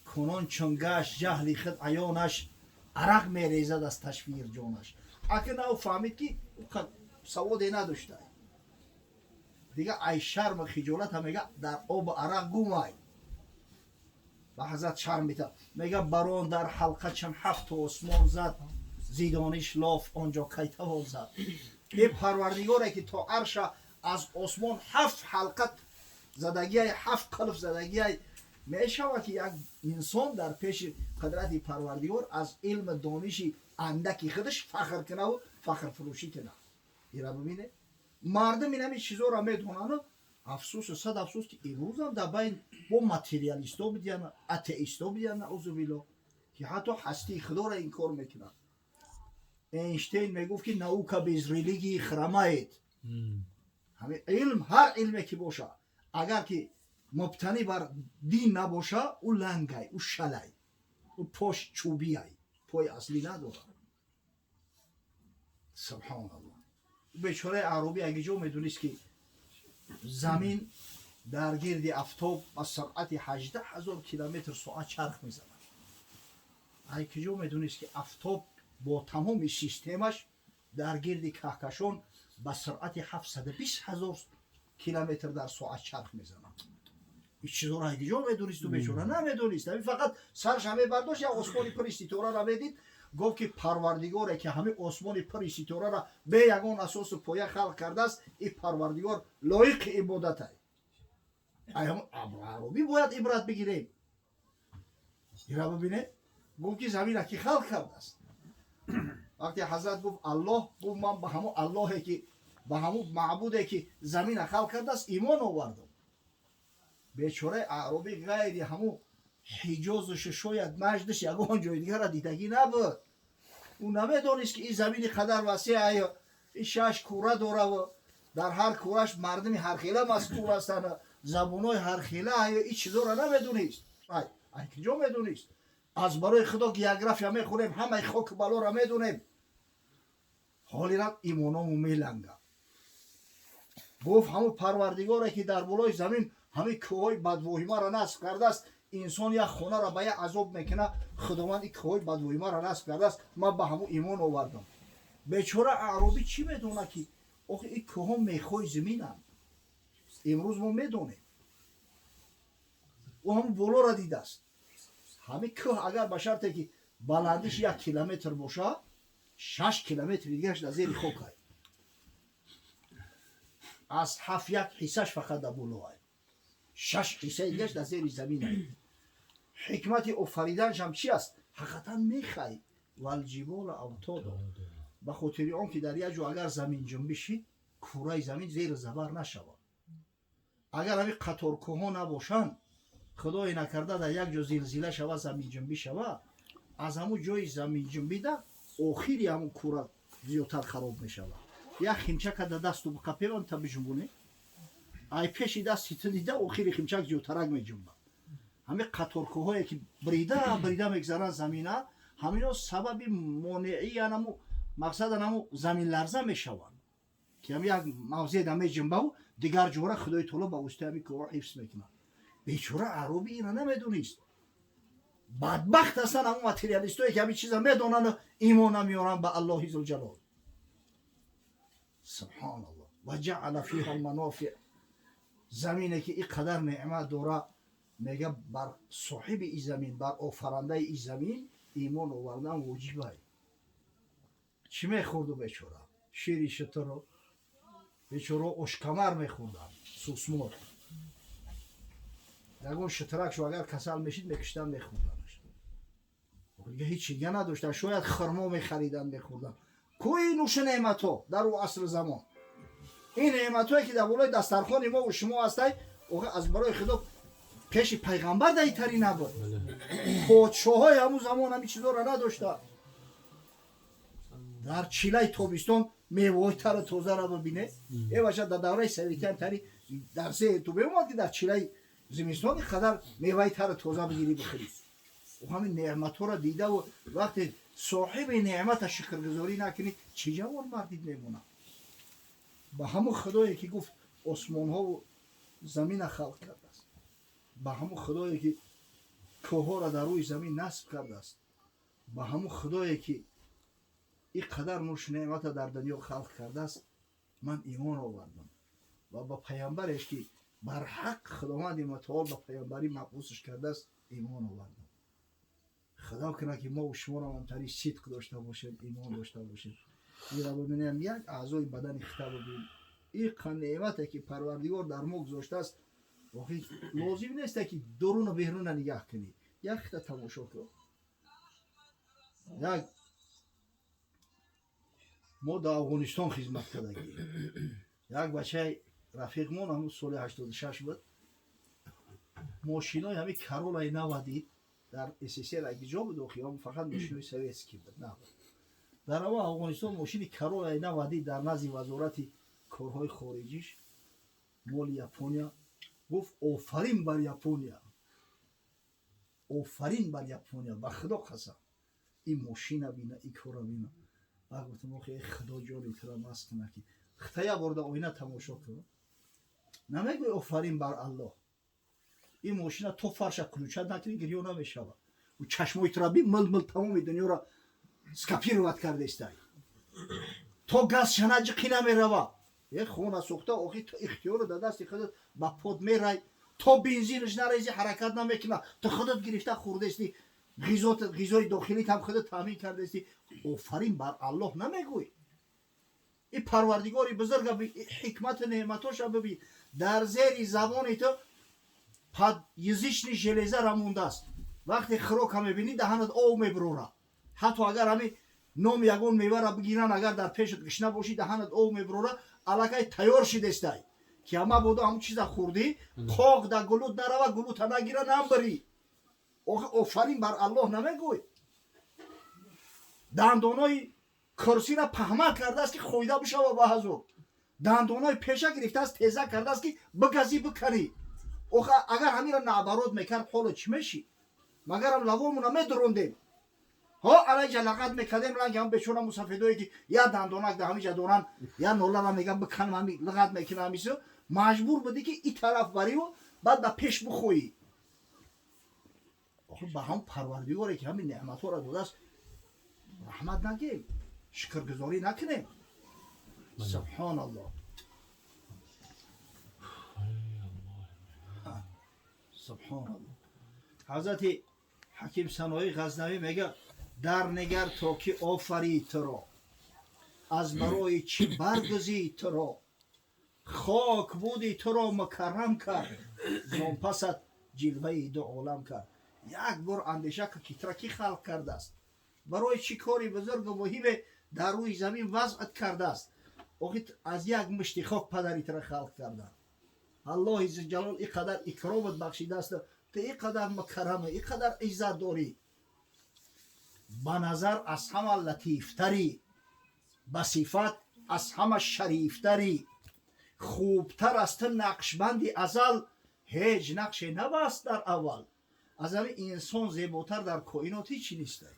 Кунун чун гашт ҷаҳли худ аёнаш, арақ мерезад аз ташвир ҷонаш. Акна ӯ фаҳмид ки саводе надошта. Дига ай шарму хиҷолата мега дар обу арақ гумай. Ба ҳазрат шарм мета. Мега барон дар ҳалқа чун ҳафту осмон зад, зи дониш лоф онҷо кай тавон зад. Е Парвардигоре ки то арша аз осмон ҳафт ҳалқа задагиай, ҳафт қулф задагиай, мешавад ки як инсон дар пеши қудрати Парвардигор аз илму дониши андаки худаш фахр кунаву фахрфурӯшӣ кунад? Ира бибине, мардум инами чизоро медонану афсӯсу сад афсӯс, ки имрӯзам дар байн бо материалисто бидиян, атеисто бидиян, наузубилло, ки ҳатто ҳастии худоро инкор мекунанд. Эйнштейн мегуфт ки наука без религии хромает. Ҳамин илм, ҳар илме ки боша, агар ки мубтанӣ бар дин набоша, ӯ лангай, ӯ шалай, ӯ пош чӯбиай, пои аслӣ надорад. Субҳоналлоҳ. Бечораи аъробӣ аги ҷо медонист, ки замин дар гирди афтоб ба суръати 18 000 километр соат чарх мезанад? Ай киҷо медонист, ки афтоб бо тамоми системаш дар гирди каҳкашон ба суръати 720 000 километр дар соат чарх мезанад? Ин чизоро ай киҷо медонисту? Бечора намедонист. Ҳамин фақат сарша мебардошт, як осмони пури ситораро медид. Гуфт ки Парвардигоре ки ҳамин осмони пури ситораро бе ягон асосу поя халқ кардааст, ин Парвардигор лоиқи ибодатай. Ай ҳамун аъробӣ бояд ибрат бигирем. Ира бибинед, гуфт ки замина ки халқ кардааст? Вақте ҳазрат гуфт Аллоҳ, гуфт ман ба ҳамун Аллоҳе ки, ба ҳамун маъбуде ки замина халқ кардааст, имон овардам. Бечораи аъробӣ ғайри ҳамун Ҳиҷозушу шояд Наҷдиш ягон ҷои дигарро дидагӣ набуд. Ӯ намедонист, ки ин замини қадар васеъ, ин шаш кура дораву дар ҳар кураш мардуми ҳархела маскун ҳастанд, забонҳои ҳархела. Ин чизоро намедонист. Ай киҷо медонист? Аз барои Худо география мехӯрем, ҳамаи хоку балоро медонем. Ҳолира имоному меланга. Гуфт ҳамун Парвардигоре ки дар болои замин ҳамин кӯҳҳои бадвоҳимаро насб кардааст, инсон як хонаро ба як азоб мекунад, Худованд ин кӯҳҳои бадвоҳимаро насб кардааст, ман ба ҳамун имон овардам. Бечора аъробӣ чӣ медонад, ки охи ин кӯҳҳо мехҳои заминанд? Имрӯз мо медонем. Ӯ ҳамун болоро дидааст. Ҳамин кӯҳ агар ба шарте ки баландиш 1 километр боша, 6 километри дигараш дар зери хокай. Аз ҳафт як ҳиссаш фақат дар болоай. Шаш ҳиссаи дигаш дар зери замин. Ҳикмати офариданшам чи аст? Ҳақиқатан мехай валҷибола автодо, ба хотири он ки дар як ҷо агар замин ҷунбишид, кураи замин зери забар нашавад. Агар ҳамин қаторкӯҳҳо набошанд, худое накарда дар як ҷо зилзила шава, заминҷунбӣ шава, аз ҳамун ҷои заминҷунбида охири ҳамун кура зиёдтар хароб мешавад. Як химчака да дасту қапеван та биҷунбоне, ай пеши дасти ту дида охири химчак зиёдтарак меҷунбад. Ҳамин қаторкӯҳое ки брида брида мегзаранд замина, ҳамино сабаби монеъи анаму мақсадан ҳаму заминларза мешаванд, ки ҳам як мавзеъ да меҷунбаву дигар ҷора Худои таоло ба воситаи ҳамин кӯҳҳо ҳифз мекунад. Бечора аъробӣ ина намедонист. Бадбахт ҳастанд ҳамун материалистое, ки ҳамин чиза медонанд, имон намеоранд ба Аллоҳи зулҷалол. Субҳоналлоҳ. Ва ҷаъала фиҳа алманофиъ. Замине ки ин қадар неъмат дора, мега бар соҳиби ин замин, бар офарандаи ин замин имон овардан воҷибай. Чӣ мехӯрду бечора? Шири шутуру бечора ошкамар мехӯрданд, сусмор. Ягон шутракшу агар касал мешид, мекиштан, мехӯрданаш. Дига ҳеч дига надоштан. Шояд хурмо мехаридан, мехӯрдан. Кӯи нӯши неъматҳо дар ӯ асри замон, ин неъматҳое ки дар болои дастархони мо шумо ҳастай, аз барои Худо пеши пайғамбар даитарӣ набуд. Подшоҳои ҳамун замон ҳамин чизоро надошта. Дар чилаи тобистон меваҳои тару тозаро бибине. Э баша, дар давраи советиам тари дар се ту бемомад, ки дар чилаи зимистон ин қадар меваи тару тоза бигирӣ, бихӯрӣ. Ҳамин неъматҳоро дидаву вақте соҳиби неъмата шукргузорӣ накунӣ, чӣ ҷавон мардид мемонад? Ба ҳамун Худое ки гуфт осмонҳову замина халқ кардааст, ба ҳамун Худое ки кӯҳҳоро дар рӯи замин насб кардааст, ба ҳамун Худое ки ин қадар нӯши неъмата дар дунё халқ кардааст, ман имон овардам ва ба паямбареш, ки барҳақ Худованди мутаол ба паямбарӣ мабусш кардааст, имон овардам. Худо кунад, ки мо шуморо ҳамтари сидқ дошта бошем, имон дошта бошем. Ира бибинем, як аъзои бадани хита бибин. Иқа неъмате ки Парвардигор дар мо гузоштааст, охи лозим несте, ки дуруну беруна нигаҳ кунӣ, як хита тамошо кун. Як мо дар Афғонистон хизмат кардагӣ, як бачаи рафиқмон ҳамун соли 86 буд, мошинои ҳамин Каролаи нава дид. Дар СССР ҷо буд, охи фақат мошинои советский буд, набуд. Дар ава Афғонистон мошини Каролаи нава дид дар назди Вазорати корҳои хориҷиш, моли Япония. Гуфт: «Офарин бар Япония, офарин бар Япония, ба Худо қасам, ин мошина бина, ин кора бина». Баъд гуфтам: «Охи, э Худо ҷони тура маст куна, ки хита як борда оина тамошо кун, намегӯй офарин бар Аллоҳ? Ин мошина то фарша включать накунӣ, гирё намешавад. Чашмои тура би, мил мил тамоми дунёро скопировать кардестай, то газ шана ҷиқӣ намерава. Е хона сӯхта, охи ту ихтиёру дар дасти худат ба под мерай, то бензинаш нарези, ҳаракат намекуна. Ту худат гирифта хӯрдести, ғизои дохилит ҳам худат таъмин кардести. Офарин бар Аллоҳ намегӯй? Ин Парвардигори бузурга, ҳикмату неъматоша бибин. Дар зери забони ту подъязычный железа мондааст. Вақте хӯрока мебинӣ, даҳанат об мебурора. Ҳатто агар ҳамин номи ягон мевара бигиранд, агар дар пешат гишна бошӣ, даҳанат об мебурора. Аллакай тайёр шидестай, ки ҳама бодо ҳамун чиза хӯрдӣ, қоқ да гулут нарава, гулута нагира, намбирӣ. Охи офарин бар Аллоҳ намегӯй? Дандонои курсира паҳма кардааст, ки хӯйда бишава ба ҳазур. Дандонои пеша гирифтааст, теза кардааст, ки бигазӣ, биканӣ. Охи агар ҳамира наоборот мекард, ҳоло чӣ мешӣ? Магарам лавомуна медурондем, ҳо, алайҷа лағат мекардем, ранги ҳам бечора мусафедое, ки я дандонак да ҳамиҷа доранд, я нолара меган, биканам, ҳами лағат мекунам. Ҳамисо маҷбур будӣ, ки и тараф бариву баъд ба пеш бихоҳӣ. Охи ба ҳам Парвардигоре, ки ҳамин неъматҳоро додааст, раҳмат нагем, шукргузорӣ накунем? Субҳоналлоҳ, субҳоналлоҳ. Ҳазрати Ҳаким Саноӣ Ғазнавӣ мега: «Дар нигар, то ки офарид туро, аз барои чӣ баргузид туро. Хок буди, туро мукаррам кард». Зон пасат ҷилваи ду олам кард. Як бор андеша кун, ки тура кӣ халқ кардааст, барои чӣ кори бузургу муҳиме дар рӯи замин вазъат кардааст. Охи аз як мушти хок падари тура халқ карда. Аллоҳи зулҷалол ин қадар икромат бахшидааст, ту ин қадар мукаррама, ин қадар иззат дорӣ. Ба назар аз ҳама латифтарӣ, ба сифат аз ҳама шарифтарӣ, хубтар аз ту нақшбанди азал ҳеҷ нақше набаст дар аввал. Аз ҳамин инсон зеботар дар коинот ҳеҷ чи нестай.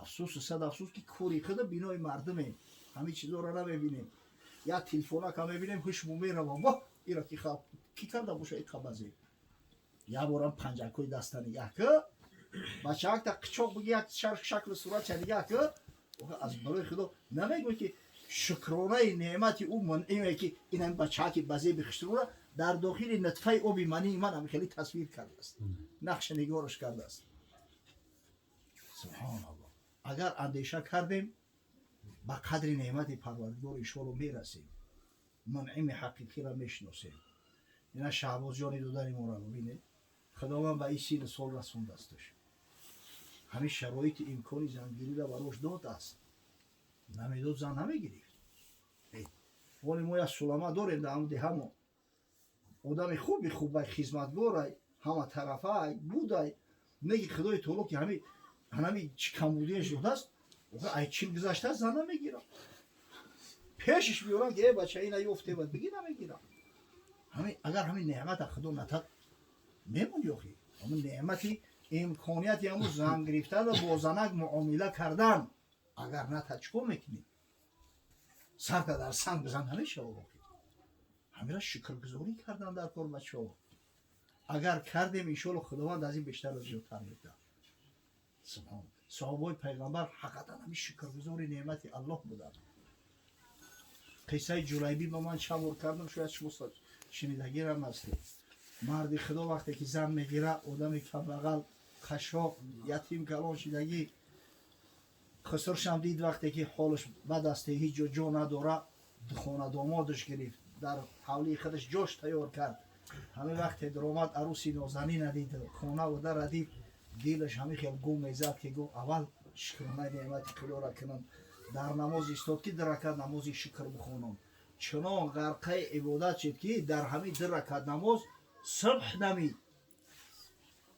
Афсӯсу сад афсӯс, ки кори худа бинои мардумем, ҳамин чизоро намебинем. Як телефонака мебинем, ҳушму меравам: воҳ, ира ки кӣ карда боша и қабазе. Як борам панҷакҳои даста нигаҳ ки, бачаакта қичоқ биги, як шаклу суратша нигаҳ ки. Аз барои худо намегӯй, ки шукронаи неъмати ӯ мунъиме, ки ин бачааки ба зеби хушрура дар дохили нутфаи оби мании ман ҳам хеле тасвир кардааст, нақши нигораш кардааст. Субҳоналлоҳ, агар андеша кардем, ба қадри неъмати Парвардигор иншоалло мерасем, мунъими ҳақиқиро мешиносем. Ина Шаҳбозҷони додари моро бибинед, Худованд ба ин сину сол расондасташ, ҳамин шароити имкони зангириро барош додааст. Намедод, зан намегирифт. Воли мо як сулама дорем дар ҳам деҳамо, одами хуби хубай, хизматгорай, ҳама тарафай будай. Неги Худои таоло ки ҳами ҳанами чӣ камбудиаш додааст, ай 40 гузаштааст, зан намегирам. Пешиш биёрам ки э бача, ина ёфте, бад биги, намегирам. Ҳами агар ҳамин неъмата Худо натад, мемони охи. Ҳамин неъмати имконияти ҳамун зан гирифтану бо занак муомила кардан агар натад, чӣ кор мекунӣ? Сарта дар санг бизан, намешавад охи. Ҳамира шукргузорӣ кардан дар кор, бачаҳо. Агар кардем, иншоалло, Худованд аз ин бештару зиёдтар медиҳад. Субҳон, саҳобаи пайғамбар ҳақиқатан ҳамин шукргузори неъмати Аллоҳ буданд. Қиссаи Ҷулайбӣ ба ман чанд бор кардам, шояд шумо шунидагирам ҳастед. Марди Худо вақте ки зан мегира, одами камбағал, қашшоқ, ятим калон шидагӣ, хусуршам дид, вақте ки ҳолаш бад аст, ҳеҷ ҷо ҷо надора, хонадомодаш гирифт, дар ҳавлии худаш ҷош тайёр кард. Ҳамин вақте даромад, аруси нозанина дид, хонаву дара дид, дилаш ҳамин хел гум мезад, ки гуфт: аввал шукронаи неъмати Худоро кунам. Дар намоз истод, ки ду ракат намози шукр бихонам. Чунон ғарқаи ибодат шуд, ки дар ҳамин ду ракат намоз субҳ дамид.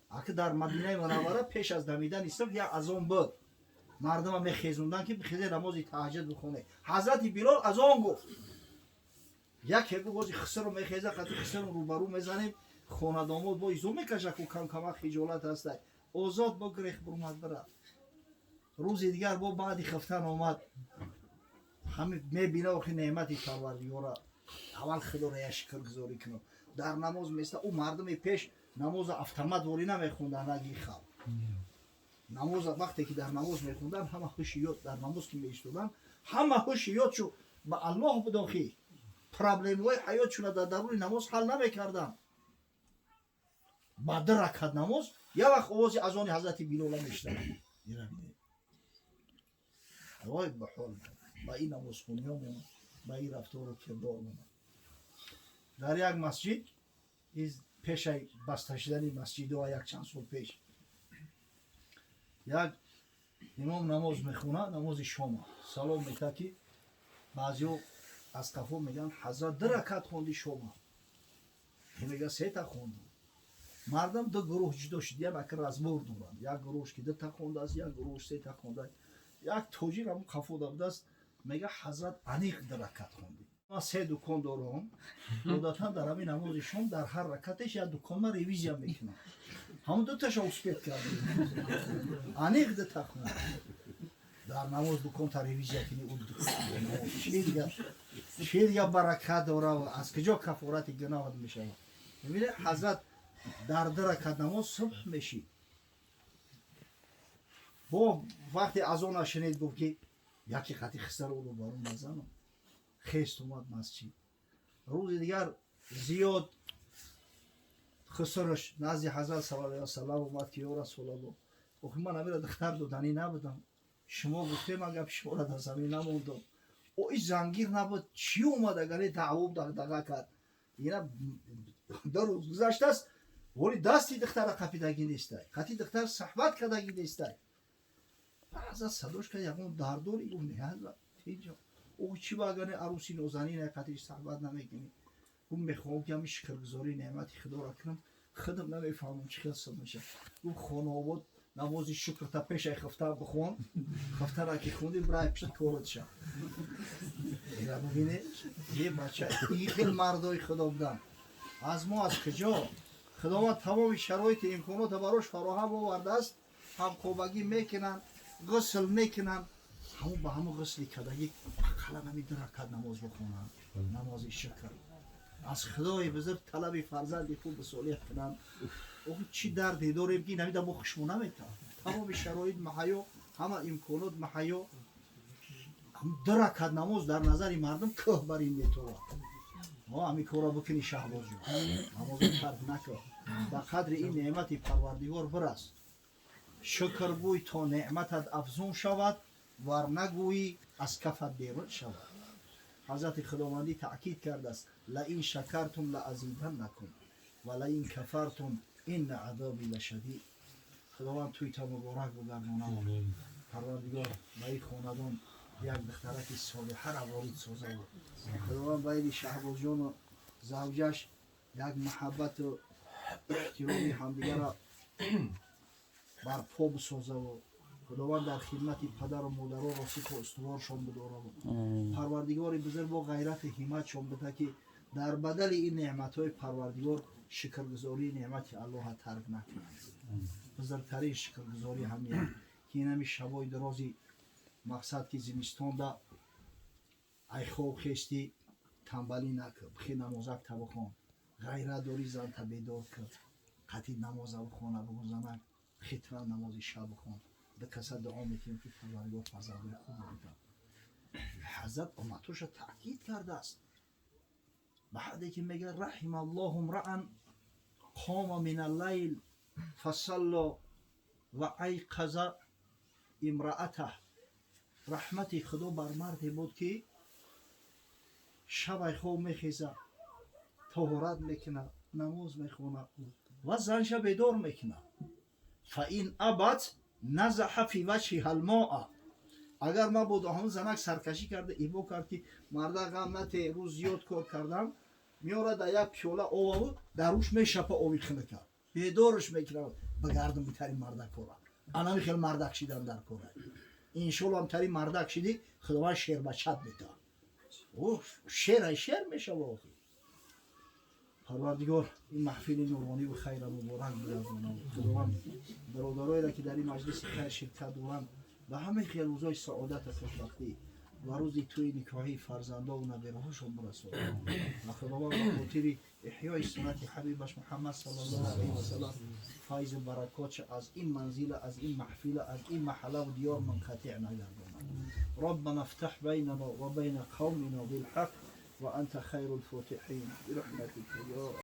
Аки дар Мадинаи Мунаввара пеш аз дамидани субҳ як азон буд, мардума мехезонданд, ки бихезе, намози таҳаҷҷуд бихоне. Ҳазрати Билол азон гуфт. Яке гуфт: бози хисру мехеза, қати хисру рӯбарӯ мезанем, хонадомод бо изо мекаша ку, камкамак хиҷолат ҳастай. Озод бо грех бурмад, бирафт. Рӯзи дигар бо баъди хифтан омад, ҳами мебина, охи неъмати Парвардигора, аввал Худоро як шукргузорӣ кунам. Дар намоз места. Ӯ мардуми пеш намоза автомат ворӣ намехонданд, раги халқ. Намоза вақте ки дар намоз мехонданд, ҳама ҳуши ёд дар намоз ки меистоданд, ҳама ҳуши ёдшу ба Аллоҳ буд. Охи проблемаҳои ҳаётшуна дар даруни намоз ҳал намекарданд. Ба ду ракат намоз як вақт овози азони ҳазрати Билола мешунаванд. Вой ба ҳол ба ин намозхониҳо мемон, ба ин рафтору кирдор мемон. Дар як масҷид, пешаи баста шудани масҷидҳо, як чанд сол пеш, як имом намоз мехонад, намози шома. Салом мекард, ки баъзеҳо аз қафо мегӯянд: «Ҳазрат, ду ракат хонди шома?» Мега: «Сета хондам». Мардам ду гурӯҳ ҷудо шуд, як ака разбор доранд: як гурӯҳш ки дута хондааст, як гурӯҳш сета хондааст. Як тоҷир ҳамун қафода будааст, мега: «Ҳазрат, аниқ ду ракат хонди. Ман се дукон дорам, одатан дар ҳамин намози шом дар ҳар ракатеш як дуконма ревизия мекунам, ҳамун дуташа успеть кардем, аниқ дута хонд». Дар намоз дуконта ревизия кунӣ, чи дига баракат дора? Аз куҷо кафорати гуноҳат мешавад? Мебинед, ҳазрат, дар ду ракат намоз субҳ мешид. Бо вақте азона шунид, гуфт, ки яке хати хисаро ӯро барон назанам. Хест, омад масҷид. Рӯзи дигар зиёд хусураш назди ҳазрат саллаллоҳу алайҳи васаллам омад, ки ё Расулаллоҳ, охи ман амира духтар доданӣ набудам, шумо гуфтем, ман гапи шуморо дар замин намондам. О, и зангир набуд, чӣ омад, агаре даъво дағдаға кард, ина. 2 рӯз гузаштааст, воли дасти духтара қапидагӣ нестай, қати духтар суҳбат кардагӣ нестай. Ҳазрат садош кард: «Ягон дардори?» Гуфт: «Не, ҳазрат, ҳеҷ». Ӯ чӣ ба агар арӯси нозанин қатиш суҳбат намекунӣ? Гуфт: «Мехоҳам, ки ҳами шукргузории неъмати худоро кунам, худам намефаҳмам, чӣ хел саб мешавад». Гуфт: «Хонаобод намози шукрта пешай хифта бихон, хифтара ки хунди, бирай пишт корот ша». Ира бубине, е бача, ин хел мардои худо буданд. Аз мо аз куҷо? Худованд тамоми шароити имконота барош фароҳам овардааст. Ҳамхобагӣ мекунанд, ғусл мекунанд, ҳамун ба ҳамун ғусли кардагӣ ақаллан ҳами 2 ракат намоз бихонанд, намози шукр, аз худои бузург талаби фарзанди хуб солеҳ кунанд. Охи, чӣ дарде дорем, ки намида мо хушмо наметавон? Тамоми шароит маҳайё, ҳама имконот маҳайё, 2 ракат намоз дар назари мардум кӯҳ бар ин метовад. Ҳами корро бикунӣ, Шаҳбозҷон, намозро тарк накун, ба қадри ин неъмати Парвардигор бирас. Шукр гӯй, то неъматат афзун шавад, вар нагӯӣ, аз кафат берун шавад. Ҳазрати Худовандӣ таъкид кардааст: لئن شكرتم لأزيدنكم ولئن كفرتم إن عذابي لشديد. Худованд тӯйта муборак бугардонад. Парвардигор ба ин хонадон як духтараки солиҳара ворид созад. Худованд байни Шаҳбозҷону завҷаш як муҳаббату эҳтироми ҳамдигара барпо бисозаву Худованд дар хидмати падару модаро росиху устуворшон бидораву Парвардигори бузург бо ғайрату ҳимматшон бида, ки дар бадали ин неъматҳои Парвардигор шукргузории неъмати Аллоҳа тарк накунанд. Бузургтарин шукргузорӣ ҳамия, ки инами шабои дарози мақсад, ки зимистонда ай хоб хестӣ, тамбалӣ накун, бихе намозак та бихон. Ғайрат дорӣ, занта бедор кун, қатъи намоза бихона, бугу: «Занак, хитра намози шаб бихон». Ду каса дуо мекунем, ки Парвардигор фарзандои хуб бидиҳад. Ҳазрат умматоша таъкид кардааст ба ҳадде, ки мегӯяд: رحم الله امرأ قام من الليل فصلى وأيقظ امرأته. Раҳмати Худо бар марде буд, ки шабай хоб мехезад, тоҳорат мекунад, намоз мехонад ва занша бедор мекунад. فإن أبت نضح في وجهها الماء. Агар мабодо ҳамун занак саркашӣ карда, ибо кард, ки марда ғам нате, рӯз зиёд кор кардам, меорад дар як пиёла обаву дар рӯш мешапа оби хинака, бедорш мекунад. Ба гардум битари мардак кора, анами хел мардак шидан дар кора. Иншолло, ҳамтари мардак шидӣ, Худованд шербачат метавад, шерай шер мешава. Охи, Парвардигор ин маҳфили нурониву хайра муборак бигардонад. Худованд бародароеро, ки дар ин маҷлиси хайр ширкат доранд, ба ҳамаи хел рӯзҳои саодату хушбахтӣ ва рӯзи тӯи никоҳии фарзандову набираҳошон бирасонад ва Худованд ба хотири эҳёи суннати ҳабибаш Муҳаммад саллаллоҳу алайҳи васалам файзу баракотша аз ин манзила, аз ин маҳфила, аз ин маҳаллаву диёр мунқатиъ нагардонад. ربنا افتح بيننا وبين قومنا بالحق وأنت خير الفاتحين برحمتك يا